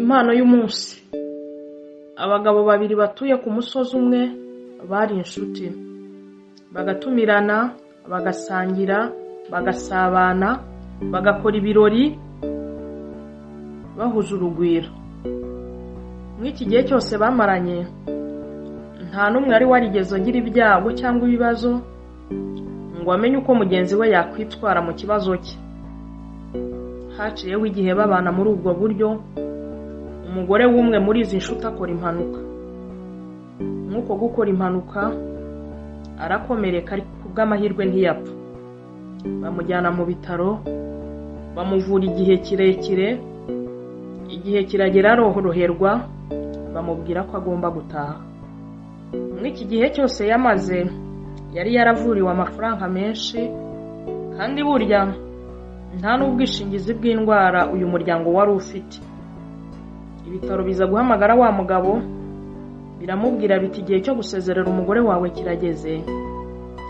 Impano y'umunsi. Abagabo babiri batuye ku musozi umwe bari inshuti, bagatumirana, bagasangira, bagasabana, bagakora ibirori bahuje urugwiro. Muri iki gihe cyose bamaranye, nta n'umwe wari warigeze agira ibyago cyangwa ibibazo ngo amenye uko mugenzi we yakwitwara mu kibazo cye. Haciyeho igihe babana muri ubwo buryo, umugore w'umwe muri izi nshuti akora impanuka. Nk'uko gukora impanuka arakomereka, ariko kubw'amahirwe ntiyapfa. Bamujyana mu bitaro, bamuvura igihe kirekire, igihe kiragera aroroherwa, bamubwira ko agomba gutaha. Muri iki gihe cyose yamaze, yari yaravuriwe amafaranga menshi, kandi burya nta n'ubwishingizi bw'indwara uyu muryango wari ufite. Ibitaro biza guhamagara wa mugabo, biramubwira biti igihe cyo gusezerera umugore wawe kirageze,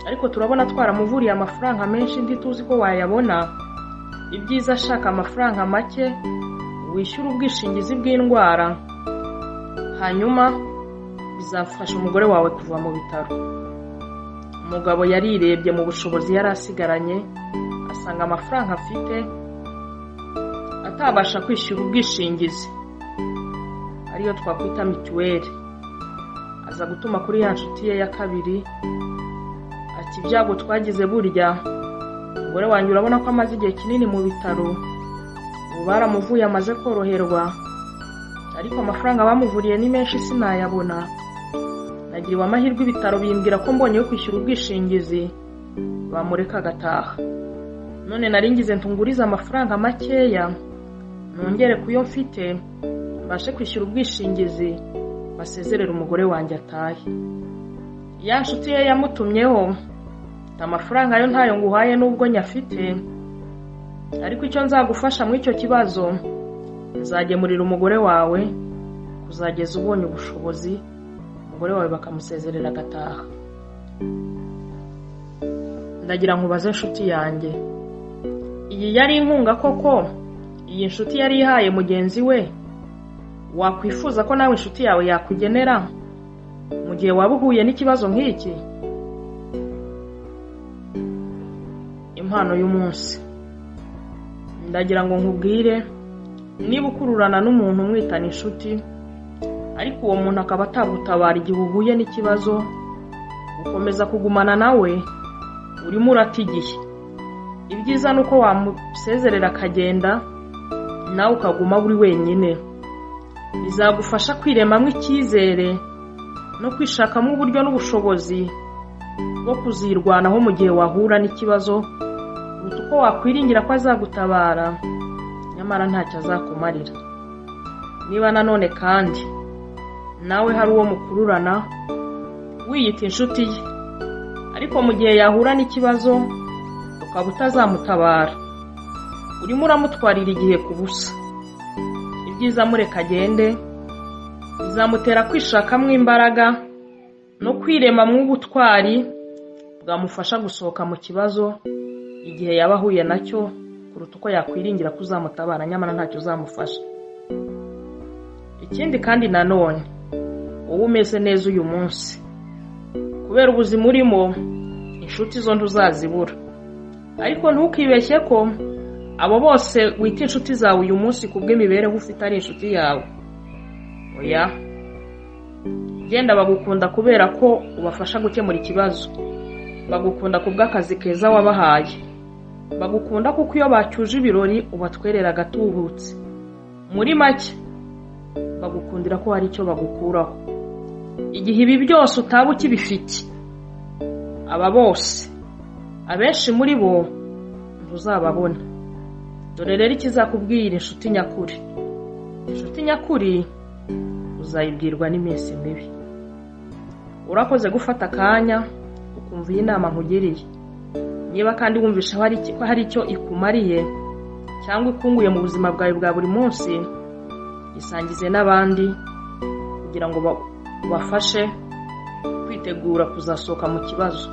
ariko turabona twaramuvuriye amafaranga menshi ntituzi ko wayabona. Ibyiza ashaka amafaranga make, wishyura ubwishingizi bw'indwara, hanyuma bizafasha umugore wawe kuva mu bitaro. Umugabo yarirebye mu bushobozi yari asigaranye, asanga amafaranga afite atabasha kwishyura ubwishingizi, ariyo twakwita mituweli. Aza gutuma kuri ya nshuti ye ya kabiri ati ibyago twagize burya, umugore wanjye urabona ko amaze igihe kinini mu bitaro, ubu baramuvuye amaze koroherwa, ariko amafaranga bamuvuriye ni menshi sinayabona. Nagiriwe amahirwe ibitaro bimbwira ko mbonye yo kwishyura ubwishingizi bamureka agataha. None nari ngize ntungurize amafaranga makeya nongere kuyo mfite mbashe kwishyura ubwishingizi, basezerere umugore wanjye atahe. Ya nshuti ye yamutumyeho amafaranga yo ntayo nguhaye nubwo nyafite, ariko icyo nzagufasha muri icyo kibazo, nzagemurira umugore wawe kuzageza ubonye ubushobozi, umugore wawe bakamusezerera agataha. Ndagira nkubaze inshuti yanjye, iyi yari inkunga koko iyi nshuti yari ihaye mugenzi we? Wakwifuza ko nawe inshuti yawe yakugenera mu gihe waba uhuye n'ikibazo nk'iki? Impano y'umunsi. Ndagira ngo nkubwire, niba ukururana n'umuntu umwitana inshuti, ariko uwo muntu akaba atagutabara igihe uhuye n'ikibazo, ukomeza kugumana nawe urimo urata igihe. Ibyiza ni uko wamusezerera akagenda, nawe ukaguma uri wenyine. Bizagufasha kwiremamo icyizere no kwishakamo uburyo n'ubushobozi bwo kuzirwanaho mu gihe wahura n'ikibazo, kuruta uko wakwiringira ko azagutabara nyamara ntacyo azakumarira. Niba nanone kandi nawe hari uwo mukururana wiyita inshuti ye, ariko mu gihe yahura n'ikibazo ukaba utazamutabara, urimo uramutwarira igihe ku busa. Ibyiza mureka agende, bizamutera kwishakamo imbaraga no kwiremamo ubutwari bwamufasha gusohoka mu kibazo igihe yaba ahuye nacyo, kuruta uko yakwiringira ko uzamutabara nyamara ntacyo uzamufasha. Ikindi kandi nanone, wowe umeze neza uyu munsi kubera ubuzima urimo, inshuti zo ntuzazibura, ariko ntukibeshye ko abo bose wita inshuti zawe uyu munsi kubw'imibereho ufite ari inshuti yawe. Oya, genda bagukunda kubera ko ubafasha gukemura ikibazo, bagukunda kubw'akazi keza wabahaye, bagukunda kuko iyo bacyuje ibirori ubatwerera agatubutse. Muri make bagukundira ko hari icyo bagukuraho. Igihe ibi byose utaba ukibifite, aba bose abenshi muri bo ntuzababona. Dore rero ikizakubwira inshuti nyakuri. Inshuti nyakuri uzayibwirwa n'iminsi mibi. Urakoze gufata akanya ukumva iyi nama nkugiriye. Niba kandi wumvisha ko hari icyo ikumariye cyangwa ikunguye mu buzima bwawe bwa buri munsi, isangize n'abandi kugira ngo ubafashe kwitegura kuzasohoka mu kibazo.